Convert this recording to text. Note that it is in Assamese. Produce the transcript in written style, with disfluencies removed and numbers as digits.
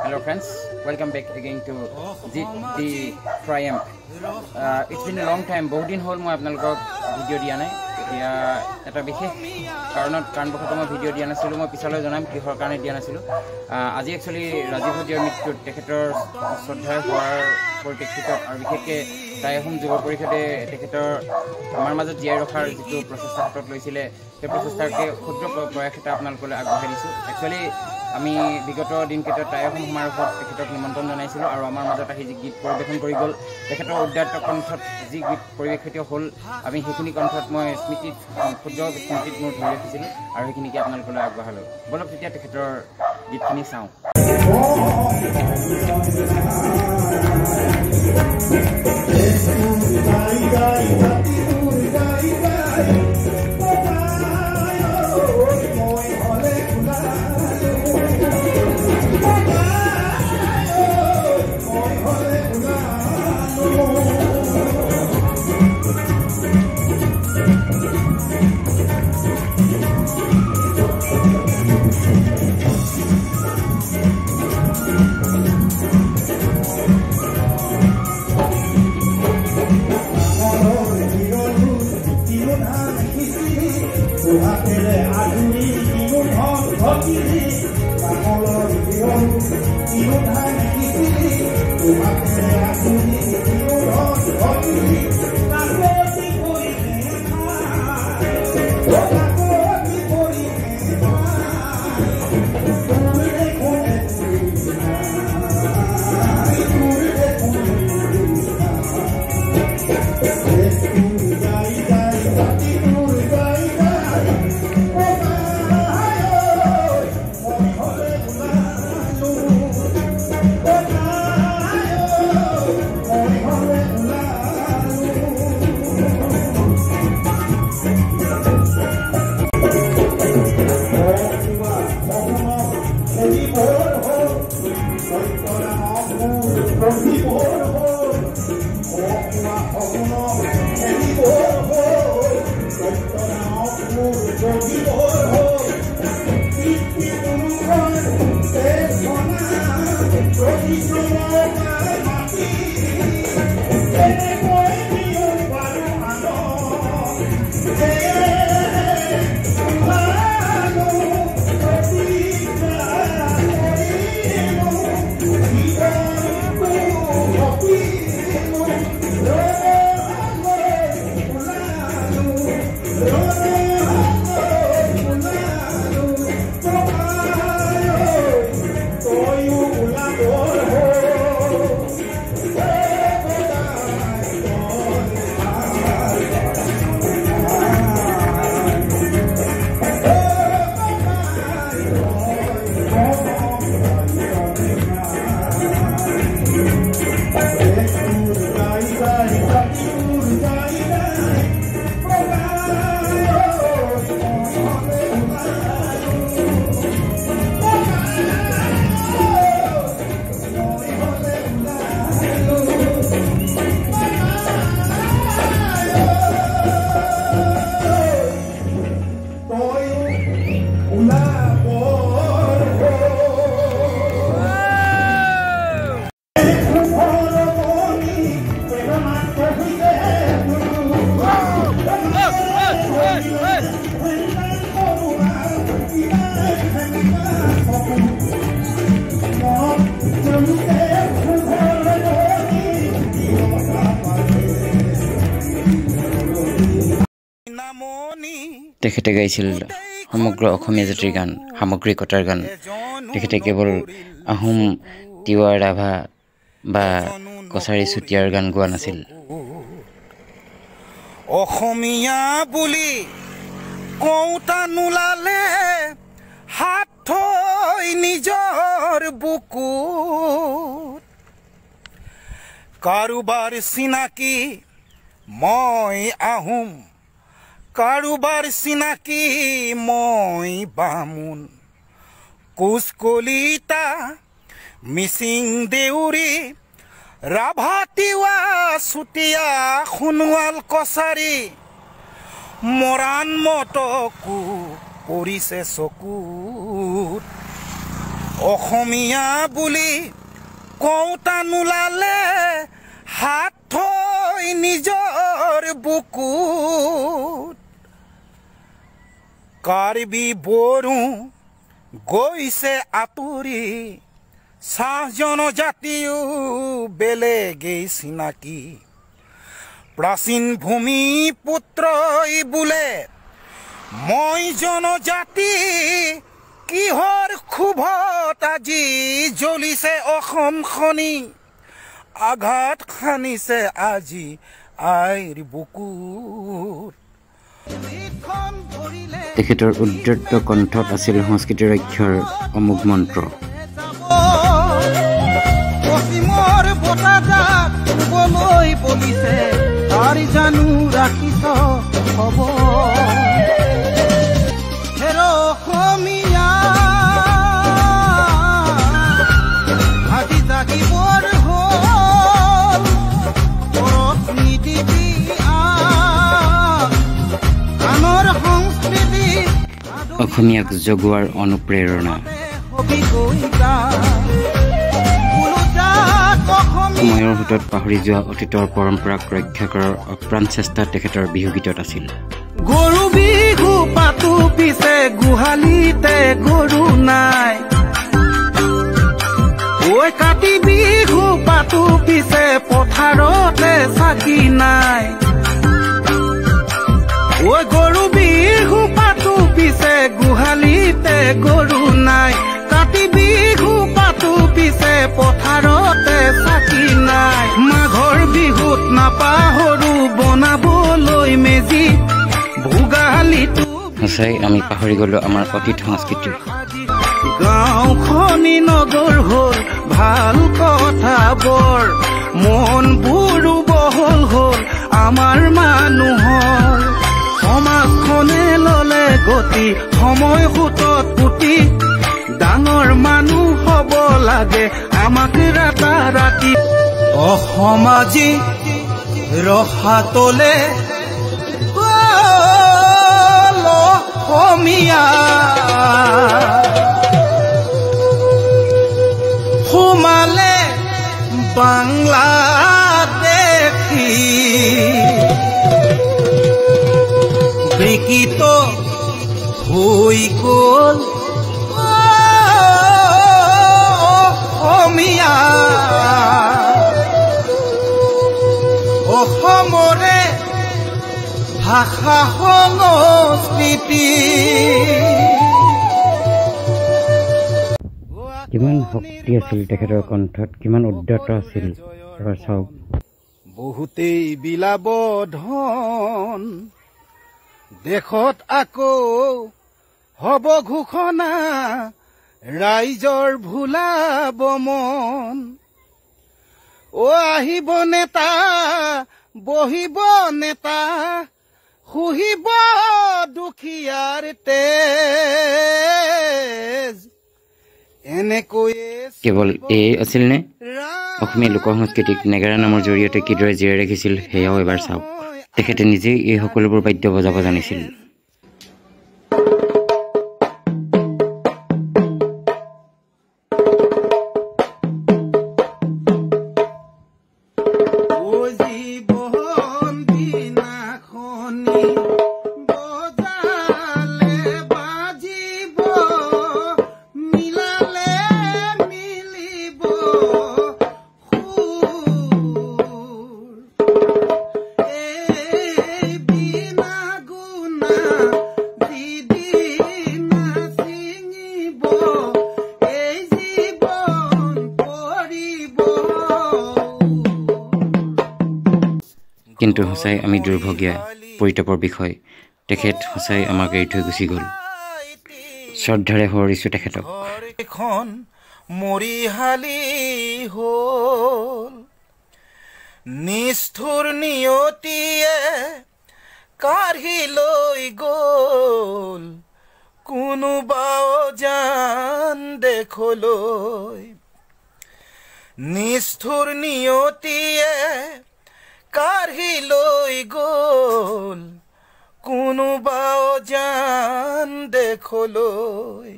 Hello friends, welcome back again to the Triumph. It's been a long time. বহুত দিন হ'ল মই আপোনালোকক ভিডিঅ' দিয়া নাই। এতিয়া এটা বিশেষ কাৰণত কাৰণবশতঃ মই ভিডিঅ' দিয়া নাছিলোঁ। মই পিছলৈ জনাম কিহৰ কাৰণে দিয়া নাছিলোঁ। আজি একচুৱেলি ৰাজীৱ শদিয়াৰ মৃত্যুত তেখেতৰ শ্ৰদ্ধাৰ হোৱাৰ পৰিপ্ৰেক্ষিতত আৰু বিশেষকৈ টাই আহোম যুৱ পৰিষদে তেখেতৰ আমাৰ মাজত জীয়াই ৰখাৰ যিটো প্ৰচেষ্টা হাতত লৈছিলে, সেই প্ৰচেষ্টাকে ক্ষুদ্ৰ প্ৰয়াস এটা আপোনালোকলৈ আগবঢ়াই দিছোঁ। একচুৱেলি আমি বিগত দিনকেইটাত টাই আহোম সমাৰোহত তেখেতক নিমন্ত্ৰণ জনাইছিলোঁ আৰু আমাৰ মাজত আহি যি গীত পৰিৱেশন কৰি গ'ল, তেখেতৰ উদাত্ত কণ্ঠত যি গীত পৰিৱেশিত হ'ল, আমি সেইখিনি কণ্ঠত মই স্মৃতিত ক্ষুদ্ৰ স্মৃতিত মোৰ ধৰি ৰাখিছিলোঁ আৰু সেইখিনিকে আপোনালোকলৈ আগবঢ়ালোঁ। ব'লক তেতিয়া তেখেতৰ গীতখিনি চাওঁ। তেখেতে গাইছিল সমগ্ৰ অসমীয়া জাতিৰ গান, সামগ্ৰিকতাৰ গান। তেখেতে কেৱল আহোম, তিৱা, ৰাভা বা কছাৰী, চুতীয়াৰ গান গোৱা নাছিল। অসমীয়া বুলি কওঁতা নোলালে হাত থৈ নিজৰ বুকুত, কাৰোবাৰ চিনাকি মই আহোম, কাৰোবাৰ চিনাকি মই বামুণ, কোচ কলিতা, মিচিং দেউৰী, ৰাভা, তিৱা, চুতীয়া, সোণোৱাল কছাৰী, মৰাণ মটকো পৰিছে চকুত। অসমীয়া বুলি কওঁতা নোলালে হাত থৈ নিজৰ বুকুত। কাৰ্বি বড়ো গৈছে আঁতৰি, চাহ জনজাতিও বেলেগেই চিনাকি। প্ৰাচীন ভূমি পুত্ৰই বোলে মই জনজাতি, কিহৰ ক্ষোভত আজি জ্বলিছে অসমখনি, আঘাত খানিছে আজি আইৰ বুকুত। তেখেতৰ উদ্যত কণ্ঠত আছিল সংস্কৃতি ৰক্ষাৰ অমোঘ মন্ত্ৰ। পশ্চিমৰ বতাহজাক পূবলৈ বলিছে, তাৰ জানো ৰাখিছ খবৰ। হেৰ অসমীয়া আজি জাগিবৰ হ'ল, পৰশ নিদিবি আনৰ সংস্কৃতি। অসমীয়াক জগোৱাৰ অনুপ্ৰেৰণা। সময়ৰ সোঁতত পাহৰি যোৱা অতীতৰ পৰম্পৰাক ৰক্ষা কৰাৰ অপ্ৰাণ চেষ্টা তেখেতৰ বিহুগীতত আছিল। গৰু বিহু পাতো পিছে গোহালিতে গৰু নাই, ঐ কাতি বিহু পাতো পিছে পথাৰতে চাকি নাই। ঐ গৰু বিহু পাতো পিছে গোহালিতে গৰু নাই, কাতি বিহু পাতো পিছে পথাৰতে চাকি নাই। মাঘৰ বিহুত নাপাহৰো বনাবলৈ মেজি, ভোগালীটো সঁচাই আমি পাহৰি গলো আমাৰ অতীত সংস্কৃতি। গাঁওখনি নগৰ হ'ল, ভাল কথা বৰ, মনবোৰো বহল হ'ল আমাৰ মানুহৰ। সমাজখনে ললে গতি, সময় সোঁতত পুতি, ডাঙৰ মানুহ হ'ব লাগে আমাক ৰাতাৰাতি। অসমাজি ৰসাতলে অসমীয়া, সোমালে বাংলাদেশী, বিকৃত হৈ গ'ল অসমীয়া। অসমৰে ভাষা সংস্কৃতি। কিমান শক্তি আছিল তেখেতৰ কণ্ঠত, কিমান উদ্যত আছিল এবাৰ চাওক। বহুতেই বিলাব ধন, দেশত আকৌ হ'ব ঘোষণা, ৰাইজৰ ভুলাব মন। অ আহিব নেতা, বহিব নেতা, শুহিব দুখীয়াৰ তেজ। এনেকৈয়ে কেৱল এয়ে আছিল নে? অসমীয়া লোক সংস্কৃতিক নেগেৰা নামৰ জৰিয়তে কিদৰে জীয়াই ৰাখিছিল সেয়াও এবাৰ চাওক। তেখেতে নিজেই এই সকলোবোৰ বাদ্য বজাব জানিছিল। কিন্তু সঁচাই আমি দুৰ্ভগীয়া, পৰিতাপৰ বিষয়, তেখেত সঁচাই আমাক এৰি থৈ গুচি গ'ল। শ্ৰদ্ধাৰে সোঁৱৰিছোঁ তেখেতক। মৰিহালি হ'ল, নিষ্ঠুৰ নিয়তিয়ে কাঢ়ি লৈ গ'ল কোনোবা অজান দেশলৈ। নিষ্ঠুৰ নিয়তিয়ে কাঢ়ি লৈ গ'ল কোনোবা অজান দেশলৈ।